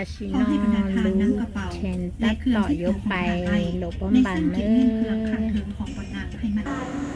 Tam sim no lub chain tab tom yuav pais Luas Phab Npas nawb.